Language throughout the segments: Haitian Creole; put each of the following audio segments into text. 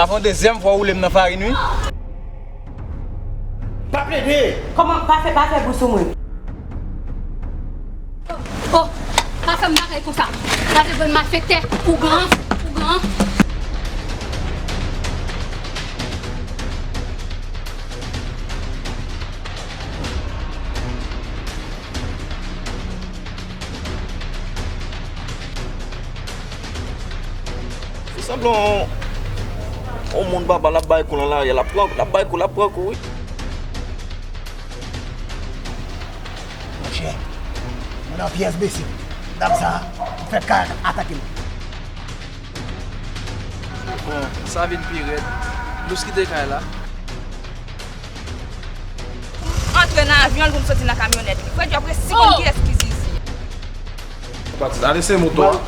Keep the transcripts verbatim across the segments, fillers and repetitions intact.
Se yon dezyèm fwa w woule m nan farin, wi. Pa plede! Kòman? Pa fè, pa fè bri sou mwen. Oh, pa fè m bagay konsa. Pa fè m malfektè. Ougan, ougan. Fè sanblan yon moun baba l ap bay kou nan lari a, l ap pran, l ap bay kou, l ap pran kou, wi. Monchè, mwen nan pyès bese. Dam sa, fèk ka atake m. Bon, sa vin pi rèd. Lous kite kay la. Antre nan avyon l pou m soti nan kamyonèt li. Frè Djòb resi konn kiyès ki Zizi. Batis, ale se moto a.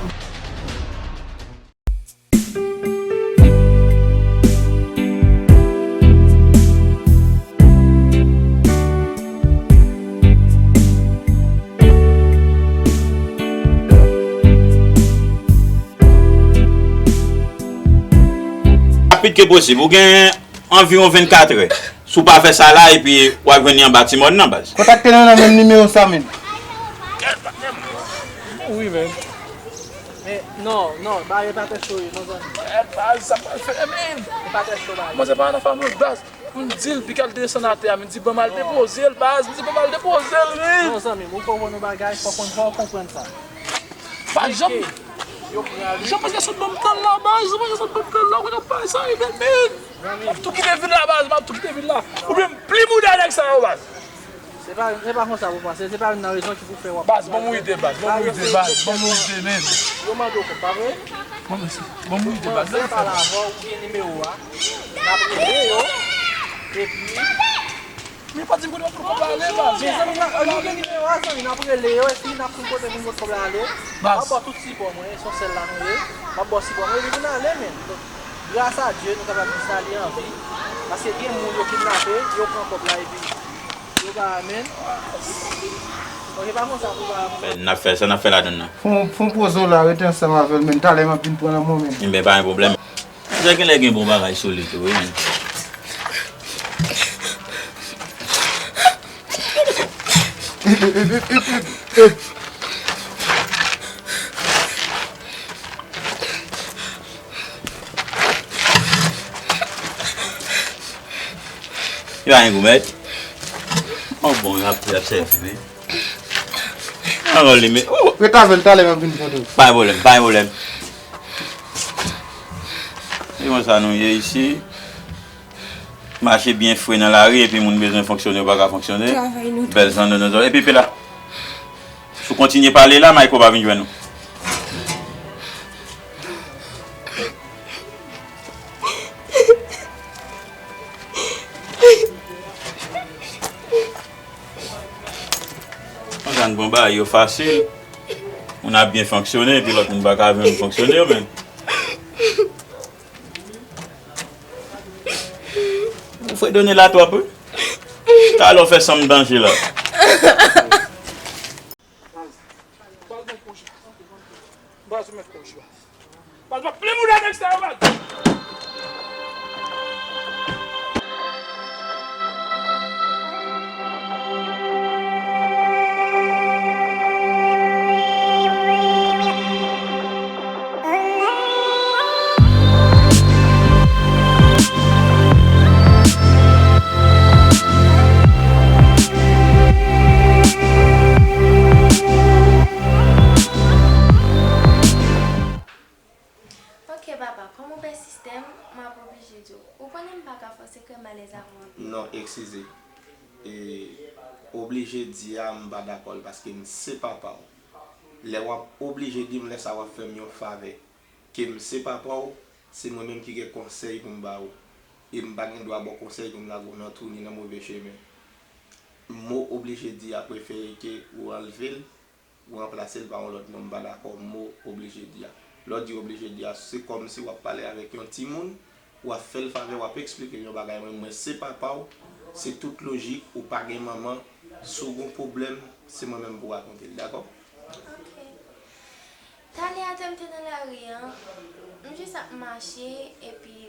Rapid ke posib. Ou gen anviwon vennkatrè. Si w pa fè sa la, epi w ap jwenn li anba ti mòn nan, baz. Kontakte nou nan menm nimewo sa menm. Wi, men. Men, non, non, bare pa tèt cho, non, zanmi. Baz, sa pral fè, men. E pa tèt cho, bare. Mwen, se pa nan fanmi, baz. M di l, pi k al desann atè a, m di, ban m al depoze l, baz. M di, ban m al depoze l, wi. Non, zanmi, ou konprann yon bagay, fòk konn, fòk konprann sa. Pa janm. Yo pran li. Jan pa sot ban m tan la, baz. Jan pa sot ban m tan la, ou konn ap pale sa, men. M ap tou kite vil la, baz. M ap tou kite vil la. Oubyen m pli mouda nèg sa yo, baz. Se pa, se pa konsa pou panse. Se pa youn nan rezon ki pou fè w ap. Baz, ban m ou ide, baz. Ban m ou ide, baz. Ban m ou ide, men. Yo mande w kòb, pa vre? Ban m, ban m ou ide, baz. Mwen pale avè w, ou gen nimewo a. N ap rele yo. Epi. Men pa di m kote w ap pot kòb la ale, baz. Mezanmi, n ap, nou gen nimewo a, zanmi, n ap rele yo, epi n ap konn kote moun pot kòb la ale. M ap ba w tout sipò mwen, se yon sèl la nou ye. M ap ba w sipò mwen, epi vin ale, men. Donk, gras a Dye, nou kapab di sa, li an vi. Paske gen moun yo kidnape, yo pran kòb la, epi yo pa, men. Ok, pa konsa pou pa. N ap fè sa, n ap fè ladann nan. Fon, fon poze w la, rete ansanm avè l, men. Talè m ap vin pran lanmò, men. Enben, pa gen pwoblèm. Misye genlè gen bon bagay sou li tou, wi, men. Yo pa gen gou mèt. Bon, bon, y ap, y ap sèvi, wi. An ròl li, men. Ret avè l, talè m ap vin pran tou. Pa gen pwoblèm, pa gen pwoblèm. Se konsa nou ye isi. Mache byen fre nan lari, epi moun bezwen fonksyone, yo pa ka fonksyone. Travay nou tou. Bèl jan nou, nou, epi pe la. Si w kontinye pale la, Mayko pa vin jwenn ou. Konsa n pran bagay yo fasil. Moun ap byen fonksyone, epi lòt moun pa ka jwenn fonksyone yo, men. Ou fredone la twòp, wi. Talè w fè sanm danje la. Baz, baz, bon pwojè. Baz, ou mèt pwojè, baz. Baz, m ap plen mouda nèg sa yo, baz. Ok, papa, kòm ou pèsiste, m ap oblije di w. Ou konnen m pa ka fòse kè m alèz avè w anpil. Non, eskize. E, oblije di a, m pa dakò l paske m se papa w. Lè w ap oblije di m, lè sa w ap fè m yon favè. Ke m se papa w, se mwen menm ki gen konsèy pou m ba ou. E m pa gen dwa ba w konsèy pou m lage w nan twou ni nan move chemen. Mo oblije di a prefere ke ou anlve l, ou ranplase l pa yon lòt non, m pa dakò mo oblije di a. Lè w di oblije di a, se kòmsi w ap pale avèk yon timoun, w ap fè l favè, w ap eksplike l yon bagay, mwen, mwen se papa w, se tout lojik, ou pa gen manman, si w gen yon pwoblèm, se mwen menm pou w rakonte l, dakò? Ok. Talè a te m te nan lari an, m jis ap mache, epi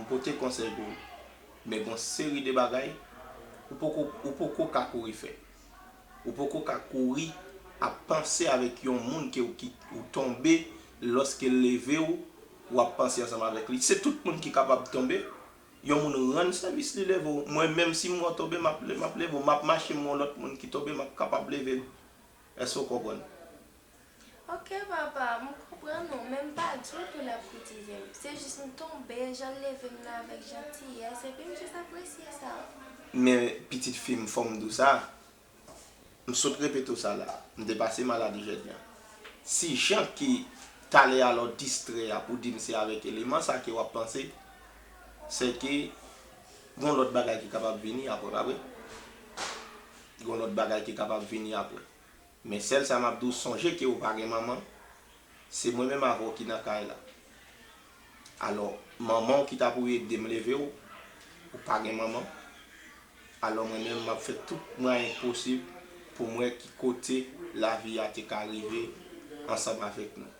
m pote konsèy pou ou. Men gon seri de bagay ou poko, ou poko ka kouri fè. Ou poko ka kouri ap panse avèk yon moun ke ou, ki ou tonbe, lòske l leve w, w ap panse ansanm avèk li. Se tout moun ki kapab tonbe. Yon moun rann sèvis, li leve w. Mwen menm, si m wè w tonbe, m ap, m ap leve w. M ap mache, m wè yon lòt moun ki tonbe, m ap kapab leve l. Èske w konprann? Ok, papa, m konprann ou, men m pa di w pou l ap kritize m. Se jis m tonbe, jan l leve m nan avèk jantiyès, epi m jis apresye sa. Men, pitit fi m, fò m di w sa, m sot repete w sa la, m te pase maladi jodi a. Si jan ki talè a lè w distrè a pou di m se avèk eleman sa ke w ap panse, se ke gon lòt bagay ki kapab vini apre, pa vre? Gon lòt bagay ki kapab vini apre. Men sèl sa m ap di w, sonje ke ou pa gen manman, se mwen menm avè w ki nan kay la. Alò, manman w ki ta pou ede m leve w, ou pa gen manman. Alò, mwen menm, m ap fè tout mwayen posib pou m wè ki kote lavi a te ka rive ansanm avèk nou.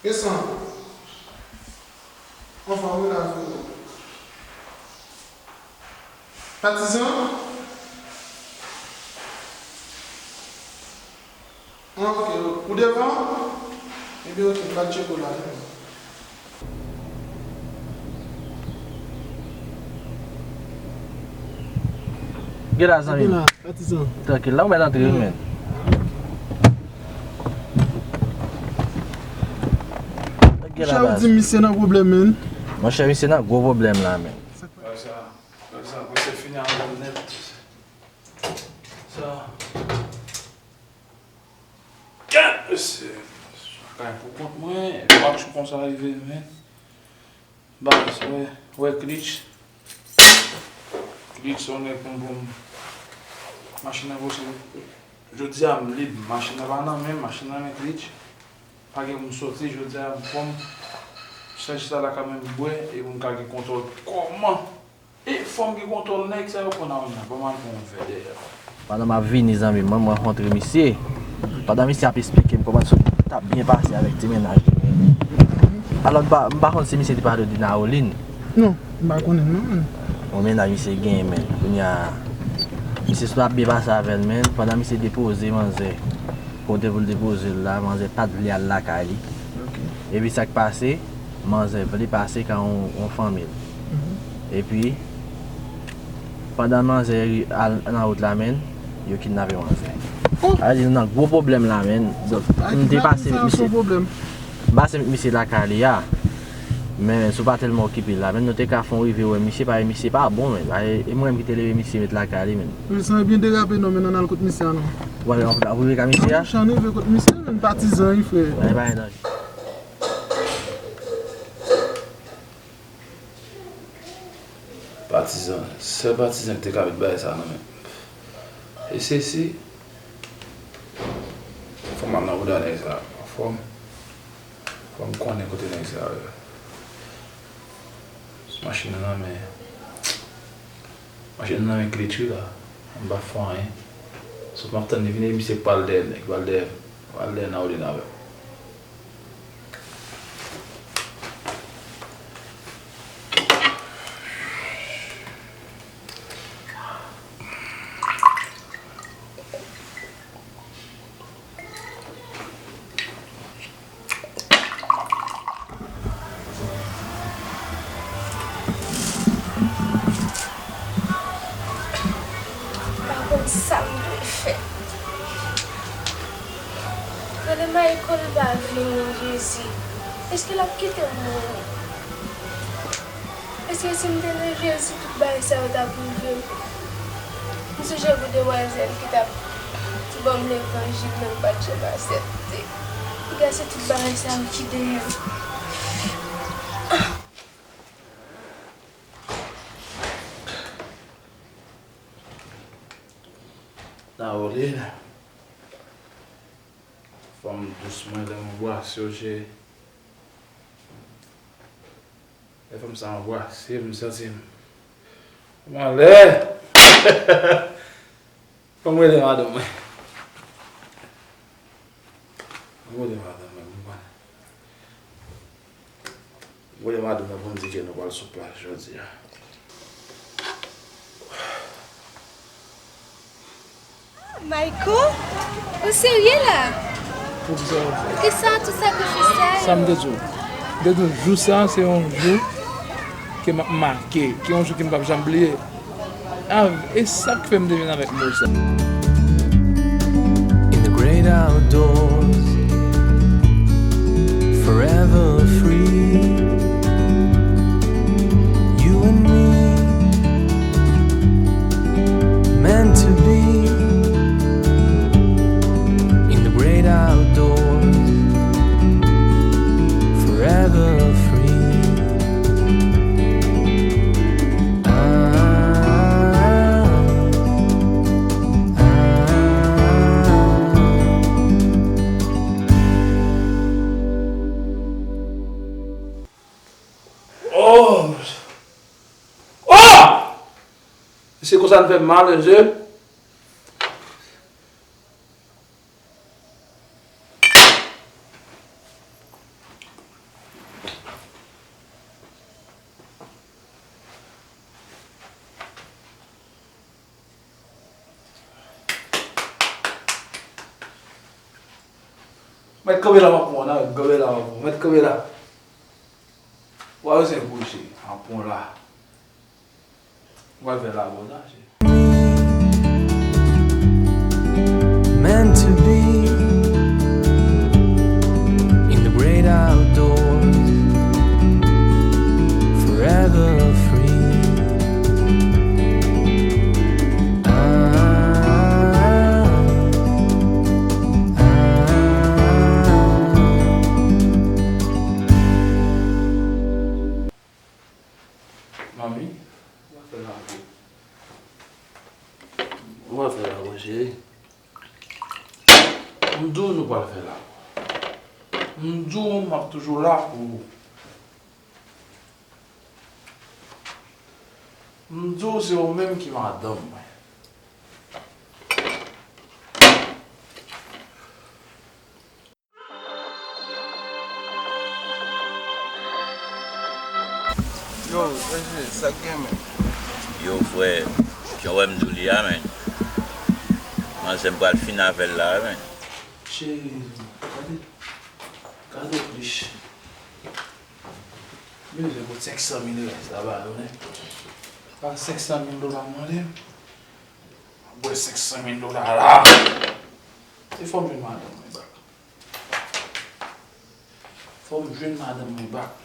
Kesyon ankò. Anfòm wi, la vi. Patizan. Yo te pral tcheke w la menm. Gen la, zanmi m. Gen la, patizan. Trankil la, ou bèl antre, men. Gen la, baz. Monchè, ou di misye nan pwoblèm, men. Monchè, misye nan gwo pwoblèm la, men. Sa k pase? Sa, sa, sa, se fini avè m nèt. Sa. Kèt, mesye. Kay pou kont mwen, pa tchou konsa rive, men. Baz, wè, wè, klitch. Klitch, se yon nèg konn pou m. Machin nan voye. Jodi a, m lib. Machin nan pa nan men m, machin nan men klitch. Pa gen pou m soti, jodi a, m fò m chèche sa la kanmenm bwè, e pou m ka gen kontwòl kò m. E fò m gen kontwòl nèg sa yo pran nan men nan, ban m al pran yon vè dèyè. Pandan m ap vini, zanmi m, mwen, mwen rankontre misye. Pandan misye ap esplike m kòman sou t ap byen pase avèk ti mennaj li, men. Alò, m pa, m pa konn si misye te pale w de Naolin. Non, m pa konnen l non, men. Yon mennaj misye genyen, men. Kounye a, misye sou t ap byen pase avè l, men. Pandan misye depoze manzè, kote pou l depoze l la, manzè pa t vle al lakay li. Ok. Epi sa k pase, manzè vle pase ka yon, yon fanmi l. Mhm. Epi, pandan manzè ri-, al nan wout la, men, yo kidnape manzè. Oh! Sa vle di nou nan gwo pwoblèm la, men. Donk, nou te pase misye. M pase misye lakay li a. Men, si w pa tèlman okipe la, men nou te ka fè yon rive wè misye, paske misye pa bon, men. E, e mwen menm ki te leve misye met lakay li, men. Men, sa byen derape non, men, ann al kot misye a non. Wè, w rive ka misye a? Chan rive kot misye, men, patizan, wi, frè. Wè, pa gen danje. Patizan, sèl patizan ki te ka met bagay sa nan men m. E se si, fò m al nan bouda nèg sa. Fò m, fò m konnen kote nèg sa ye. Machin nan nan men, machin nan nan men klitch wi la. M pa fè anyen. Sot m ap tann li vini, misye pral dèyè nèg, pral dèyè, pral dèyè Naolin avè m. Pa konn sa m dwe fè. Rele Michael pa vini, Jezi. Èske l ap kite m mouri? Èske si m te nan Jezi, tout bagay sa yo t ap rive m? M sonje pou demwazèl ki t ap ban m levanjil, men m pa t janm aksepte. Piga se tout bagay sa yo ki dèyè m. Naolin, fanm dous mwen, lè m anbrase w, cheri. Lè fanm sa anbrase m, m santi m, m anlè. Fò m rele madanm mwen. Fò m rele madanm mwen, m konnen. M rele madanm mwen pou m di ke nou pral sou plas jodi a. Mayko, ou serye la? Poukisa w fè? Poukisa tout sakrifis sa yo? Sa m te di w. M te di w, jou sa, se yon jou ke m ap make, ke yon jou ke m p ap janm bliye. Ah, e sa k fè m te vin avèk mo sa. In the great outdoors, forever free. You and me, meant to be. In the great outdoors, forever free. Ah, ah, ah. Oh! Oh! Se konsa n fè m mal, mesye. Mèt kanpe la, m ap pran w, nan, mèt kanpe la, m ap pran w. Mèt kanpe la. W a bezwen bouche, m ap pran w la. Ou pral fè labòdaj. Meant to be in the great outdoors, forever free. Ah, ah, ah. Manmi, ou pral fè labò. Ou pral fè labò, cheri. M di w nou pral fè labò. M di w m ap toujou la pou ou. M di w se ou menm ki madanm mwen. Yo, mesye, sa k gen, men? Yo, frè, jan w wè m di w li a, men. Manzè m pral fin avè l la, men. Cheri, gade, gade plis. Mezye, kot senk san mil rès la ba yo, nen. Pa senk san mil dola m mande. Bwè senk san mil dola la. E fò m jwenn madanm mwen bak. Fò m jwenn madanm mwen bak.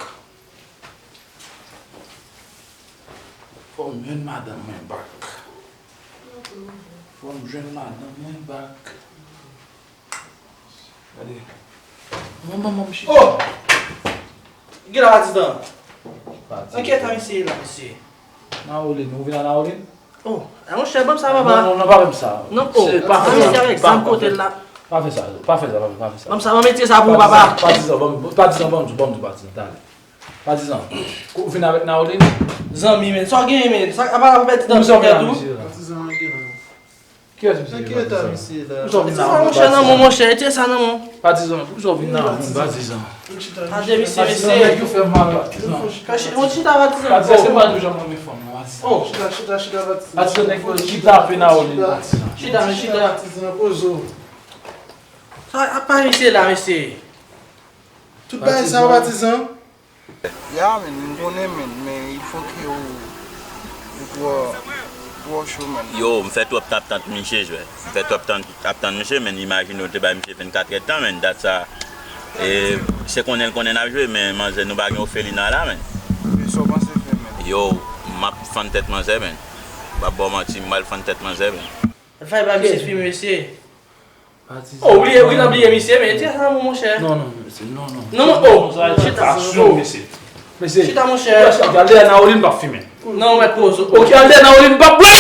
Fò m jwenn madanm mwen bak. Fò m jwenn madanm mwen bak. Gade. Manman, manman, chita. Oh! Ki la patizan? Patizan. Nan ki eta misye ye la, mesye? Naolin, ou vin a Naolin? Oh, a monchè, ban m sa, papa. Non, non, non, pa ban m sa. Non, oh, se pa fè sa, mesye avèk zam kote l la. Pa fè sa, pa fè sa, pa fè sa. Ban m sa, ban m metye sa pou ou, papa. Patizan, patizan, ban m, patizan, ban m di, ban m di, patizan, talè. Patizan, ou vin avèk Naolin? Zanmi, men, sa w genyen, men? Sa, apa la, pèdi dan tèt ou? Patizan, gen la. Kiyès misye? Nan ki eta misye la? Patizan, monchè, nan men w, monchè, retire sa nan men w. Patizan, poukisa w vin nan men w, patizan? Gade misye, mesye. Nèg yo fè mal, patizan. Kache, on chita, patizan. Patizan, se pa nou janm renmen fanm nan, patizan. Oh. Chita, chita, chita, patizan. Patizan, nèg yo chita apre Naolin, patizan. Chita, men chita. Patizan, poze w. Sa, apa misye la, mesye? Tout bagay sa yo, patizan. Ya, men, m konnen, men, men il faut que ou, ou twò, twò cho, men. Yo, m fè twòp tan ap tann misye jwè. M fè twòp tan ap tann misye, men imajine w te bay misye vennkat èdtan, men, dat sa, e, se konnen l konnen n ap jwe, men manzè nou pa gen ofelina la, men. Men sa w panse fè, men? Yo, m ap fann tèt manzè, men. M p ap ba w manti, m pral fann tèt manzè, men. Fay ba misye fim, mesye. Patizan. Oh, ou bliye, wi, nan bliye misye, men tire sa nan men w, monchè. Non, non, mesye, non, non. Non, non, oh, chita. Aksyon, mesye. Mesye. Chita, monchè. Gade Naolin p ap fimen. Non, ou mèt poze w. Ok, gade Naolin p ap bwè.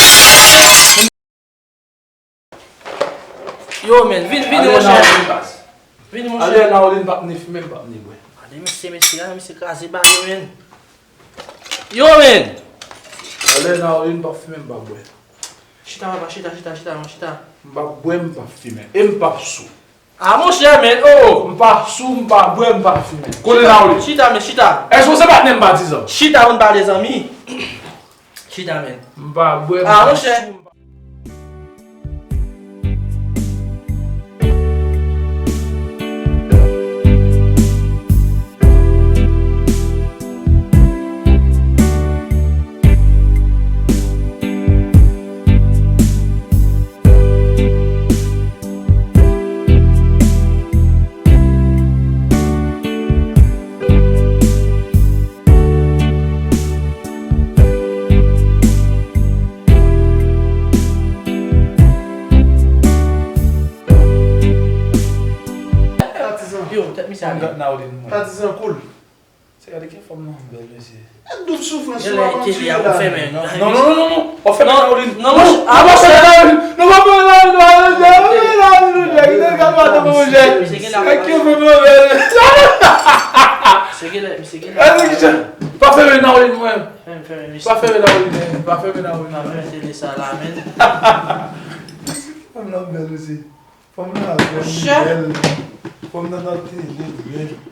Yo, men, vin, vin, monchè. Vin, monchè. Ale Naolin p ap ni fimen, p ap ni bwè. Gade misye, mesye, a, misye kraze ba yo, men. Yo, men. Ale Naolin p ap fimen, p ap bwè. Chita, papa, chita, chita, chita, non, chita. M p ap bwè, m p ap fimen. E m p ap sou. Ah, monchè, men, oh, oh. M pa sou, m pa bwè, m pa fimen. Kote Naolin? Chita, men, chita. Èske w se patnè m, patizan? Chita, nou pale, zanmi. Chita, men. M pa bwè, m pa sou. Ah, monchè. Patizan. Yo, tèt misye ale. Patizan, cool. Se gade ki fanm nan bèl, mesye. E doub soufrans ou ap andire la. Non, non, non, non, non. W ap fè Naolin. Non, non, non, non. W ap fè Naolin. Non, w ap fè Naolin. Non, w ap fè Naolin. Pa fè Naolin, mwen. Pa fè Naolin, mwen. Pa fè Naolin, mwen. Pa fè Naolin. Pa fè tele sa la, men. Fanm nan bèl, mesye. Fanm nan vrèman bèl. Fanm nan nan tele vrèman.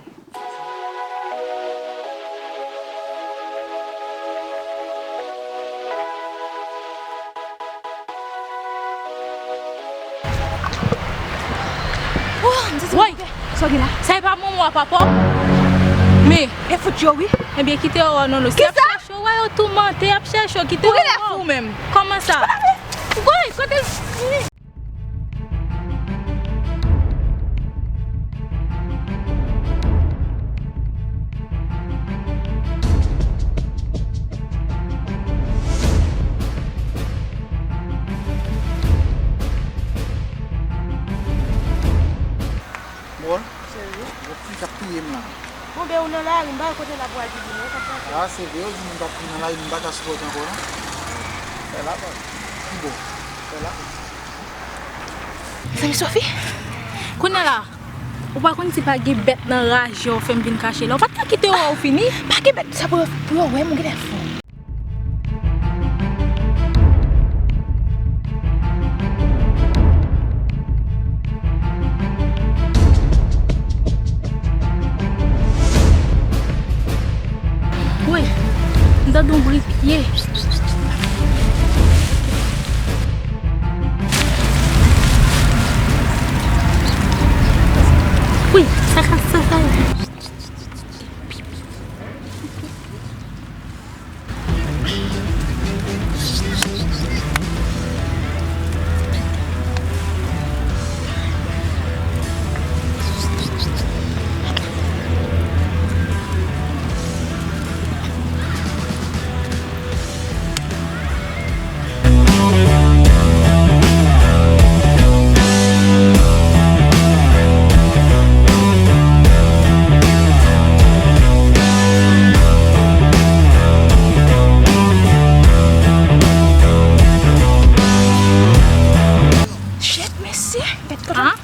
Woy! Sa e pa manman w a papa w? Men. E fout yo wi. Ebyen kite yo wè w non non. Si y ap chèche w, wè yo toumante, y ap chèche w, kite yo wè w. Ou genlè fou menm. Kòman sa? Woy, kote. Bon. Sèvi. Gon fi k ap touye m la. Bon, ben, ou nan lari, m pa wè kote l ap pral vini, non, k ap pase. A, se vre, yo di moun k ap vin nan lari, m pa ka sipòte ankò, non. Fè la, baz. Ki bò? Fè la. Zanmi Sophie, kounye a la, ou pa konn si pa gen bèt nan raje w fè m vin kache la. Ou pa t ka kite yo wè w fini? Pa gen bèt, sa pou yo, pou yo wè m, ou genlè fou. Woy, m tande yon bri pye. Woy, sa ka, sa ka. Shit, mesye. Gad kote. Ah?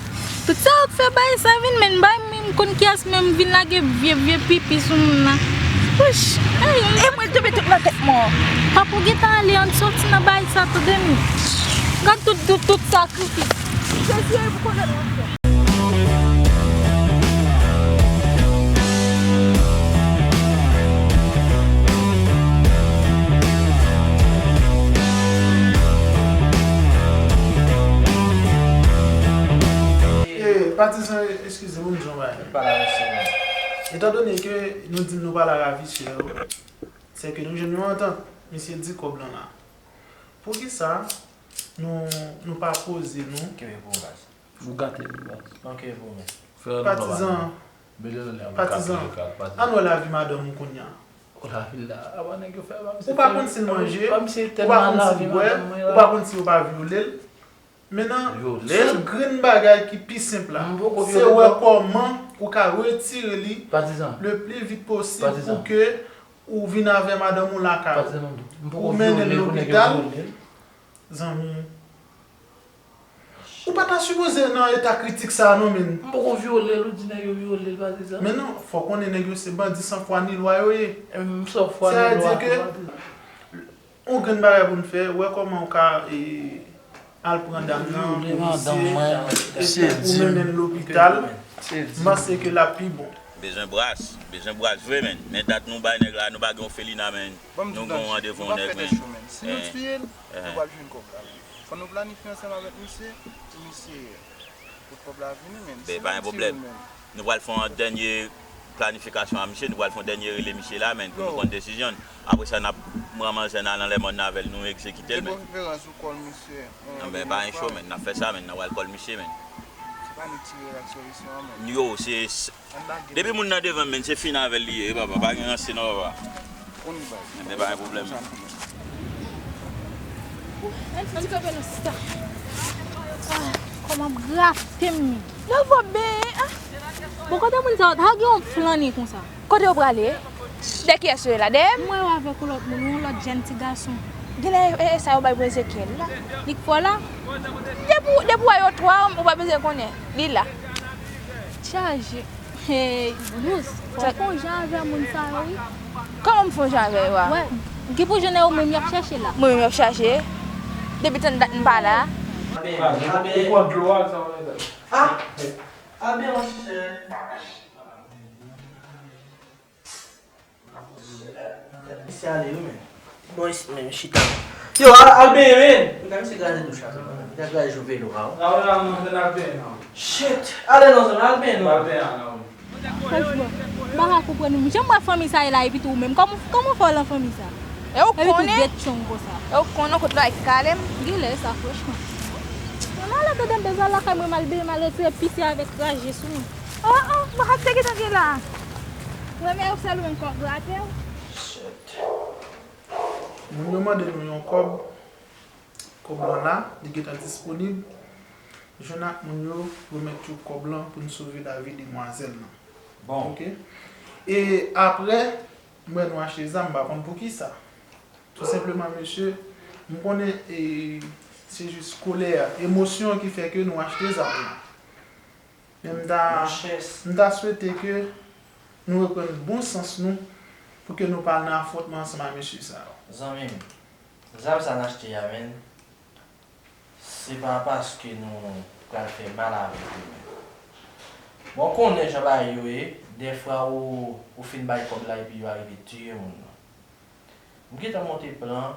Tout sa w ap fè bay sa vin, men bay m, m konn kiyès menm vin lage vye, vye pipi sou moun nan. Wouch! Ey, e mwen tonbe tout nan tèt mwen. Papa w gentan ale, ann soti nan bay sa, tande m. Gad tout, tout, tout sakrifis. Jezi, pou konnen mwen fè. Eh, patizan, eskize m, m di yon bagay. Pale avèk sèvant. Etandone ke nou di n nou pa la ravisè yo, se ke nou jwenn yon antant, misye di kòb lan la. Poukisa nou, nou pa poze nou? Kenbe pou ou, baz. Ou gate li, baz. Ok, pou ou, men. Frè, nou pa. Patizan, mete l anlè, patizan, ann wè lavi madanm ou kounye a. O, lavi l la, apa nèg yo fè, pa misye. Ou pa konn si l manje, ou pa konn si l bwè, ou pa konn si yo pa vyole l. Mentnan, sèl grenn bagay ki pi senp la, se wè kòman ou ka retire li le pli vit posib pou ke ou vin avè madanm ou lakay ou. Ou mennen l lopital, zanmi. Ou pa ta sipoze nan eta kritik sa a non, men. M poko vyole l, ou di nèg yo vyole l, patizan. Men non, fò w konnen nèg yo se bandi san fwa ni lwa yo ye. M san fwa ni lwa. Sètadi ke yon grenn bagay pou n fè, wè kòman w ka, e, al pran dam nan pou misye, epi ou mennen l lopital. M panse ke l ap pi bon. Bezwen bras, bezwen bras vre, men. Men dat nou bay nèg la, nou pa gen ofelina, men. Nou gen yon randevou nèg, men. Si nou tiye l, nou pral jwenn kòb la. Fò nou planifye ansanm avèk misye, pou misye pot kòb la vini, men. Ben, pa gen pwoblèm. Nou pral fè yon dènye planifikasyon a misye, nou pral fè yon dènye rele misye la, men, pou nou konn desizyon n. Apre sa, n ap pran manzè n al anlè mòn nan avè l, nou egzekite l, men. De preferans, ou kòl misye. Nan, men, pa gen cho, men, n ap fè sa, men, n ap al kòl misye, men. Se pa nou ki rele ak solisyon an, men. Yo, se, se, depi moun nan devan m, men, se fin avè l li ye, wi, papa, pa gen ranse non, papa. Enben, pa gen pwoblèm. Ann kanpe non, sista. Ah, kòman m rate m. Lè w vò benyen, ah. Bon, kote moun sa yo, ta gen yon flannen konsa. Kote yo prale? Dèyè kiyès yo ye la? Dèyè m? M wè yo avèk yon lòt moun, yon lòt jèn ti gason. Genlè e, e sa yo bay pou Ezekyèl la. Li k fò la? Depi, depi w wè yo twa, ou pa bezwen konnen. Li la. Chaje. Hey, dous. Fò w fè yon jan avè moun sa yo, wi. Kòman m fè yon jan avè yo a? Wè, ki pou jwenn yo menm y ap chache la. Mwen menm y ap chache. Depi tann dat m pa la. Abe, abe. Ou pran dlo a, sa w vle fè? Ah! Abe, monchè. Misye ale wi, men. Bon, isit menm, chita. Yo, al, al benyen, men. Gade misye kraze douch la, sa, gade, gade jou velo a, wi. A, w la, non, se n ap benyen, non. Shit! Ale non, zanmi, al benyen non. Al benyen, non. Franchman, m pa ka konprann ou. Jan m wè fanmi sa ye la epi tou ou menm. Kòman, kòman w fè w lan fanmi sa? E ou konnen? Epi tou de tchong konsa. E ou konnen kote lwa ki kale m? Genlè sa, franchman. Mwen ale tande m bezwen al lakay mwen, m al benyen, m al retire pisi avèk raje sou mwen. Oh, oh, mwen ak te gentan gen la. Mwen men ou sèl ou menm k ap grate w. Shit. Moun yo mande nou yon kòb. Kòb lan la, li gentan disponib. Jwenn ak moun yo, remèt yo kòb lan pou n sove lavi demwazèl lan. Bon. Oke? E apre, m wè nou achte zam, m pa konn poukisa. Tou senpleman, mesye, m konnen e, se jis kolè, emosyon ki fè ke nou achte zam lan. Men m ta, m ta swete ke nou reprann bon sans nou pou ke nou pa al nan afwontman ansanm ak mesye sa yo. Zanmi m, zam sa n achte a, menn, se pa paske nou pral fè mal avèk yo, menn. Bon, w konnen jan bagay yo ye, dèfwa ou, ou fin bay kòb la epi yo arive tiye moun nan. M gentan monte plan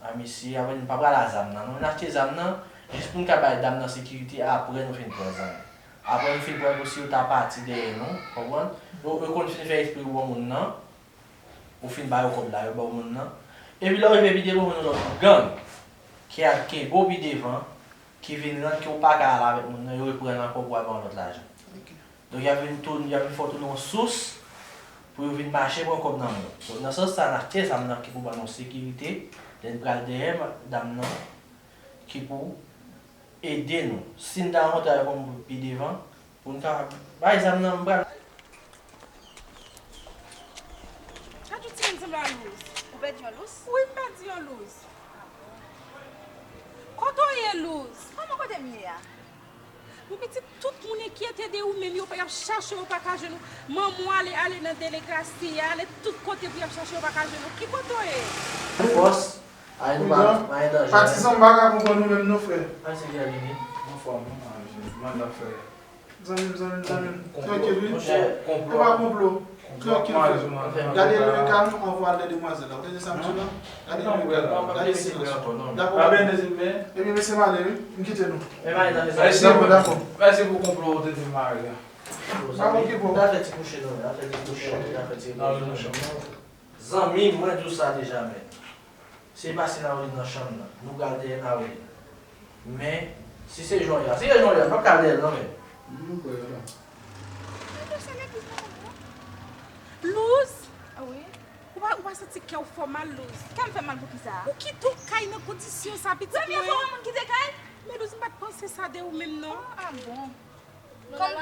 a mesye, apre n pa pral a zam nan non, n achte zam nan jis pou n ka bay dam nan sekirite apre nou fin pran zam. Apre nou fin pran pou si yo ta pati dèyè nou, konprann? Yo, yo konn fin fè espri yo ban moun nan, ou fin ba yo kòb la, yo ba w moun nan. Epi lè w rive pi devan, w jwenn yon lòt gang ki al kenbe w pi devan, ki vin rann ke w pa ka al avèk moun nan, yo reprann ankò pou al ba w lòt lajan. Donk, y ap vin toun, y ap vin fè w tounen yon sous pou yo vin mache pran kòb nan men w. Donk, nan sans sa, n achte zam nan ki pou ban nou sekirite, lè n pral dèyè dam nan, ki pou ede nou. Si n ta rankontre avèk yon moun pi devan, pou n kapab bay zam nan, m pral. Gad yon timoun sanble a Louz. Ou pèdi yon Louz? Wi, m pèdi yon Louz. Kote w ye, Louz? Kòman kote m ye a? Mon pitit, tout moun enkyete de ou menm, yo, y ap chache w, yo pa ka jwenn ou. Manman w ale, ale nan delegrasi, ale tout kote pou y ap chache w, yo pa ka jwenn ou. Ki kote w ye? Fòs, ay nou pa, pa gen danje. Patizan, m pa ka konprann ou menm non, frè. Ay, se ki a vini? Anfòm, non, manda frè. Zanmi m, zanmi m, zanmi m. Trankil, wi. E pa konplo. Trankil, frè. Gade lè kalm anvan w al nan demwazèl la. Ou tande sa m di w la? Gade lè kalm. Gade silans. Dakò? Ebyen, mesye m ale, wi. M kite nou. Dakò, dakò. Mèsi pou konplo ou te di m mare a. Pa okipe w. Zanmi m, mwen di w sa deja, men. Se pase Naoline nan chanm nan. Nou pral dèyè Naoline. Men, si se jan w ye a, si se jan w ye a, n p ap ka dèyè l non, men. Louz! Wi? Ou pa, ou pa santi kè w fè w mal, Louz? Kè m fè mal pou kisa? Ou kite w kay nan kondisyon sa, pitit mwen. Premye fwa yon moun kite kay? Men Louz, m pa t panse sa de ou menm non. Ah bon. Kòm,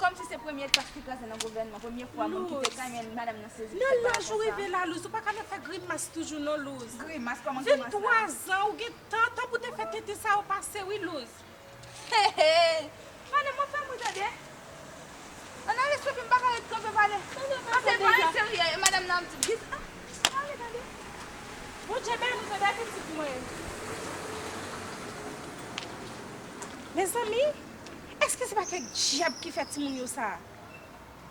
kòm si se premye tas ki kraze nan gouvènman, premye fwa moun kite kay, men madanm nan sezi. Nan laj ou rive la, Louz, ou pa ka nan fè grimas toujou non, Louz. Grimas? Kòman grimas la? Venntwa zan, ou gen tan, tan pou te fè tenten sa yo pase, wi, Louz. Hey, hey! Madanm, w ap fè m ri tande. Ann ale sou pye m, pa ka ret kanpe pale. Pase pale serye, madanm nan ap di, gis, ah, ale tande. Bondye beni w tande, pitit mwen. Mezanmi, èske se pa kèk dyab ki fè timoun yo sa?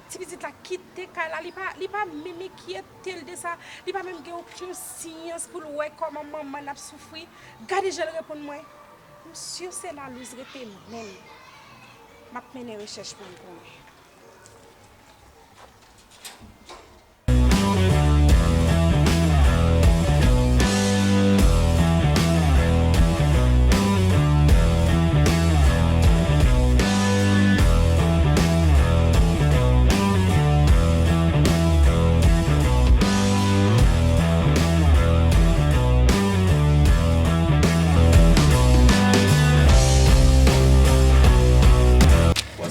Ti pitit la kite kay la, li pa, li pa menm enkyete l de sa, li pa menm gen yon konsyans pou l wè kòman manman l ap soufri. Gade jan l reponn mwen. M si se la Louz rete menm. M ap mennen rechèch pou m konnen.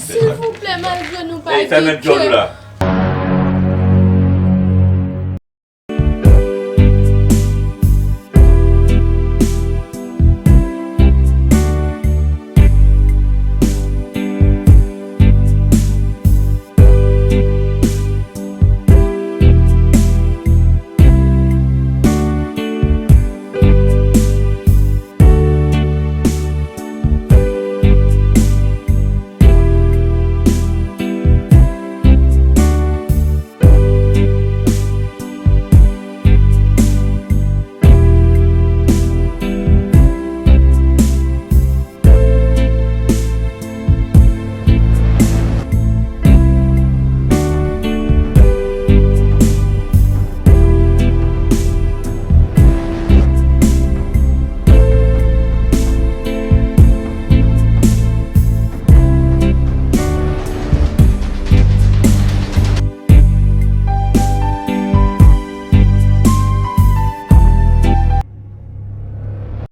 Silvouplè, malgre nou pa edike,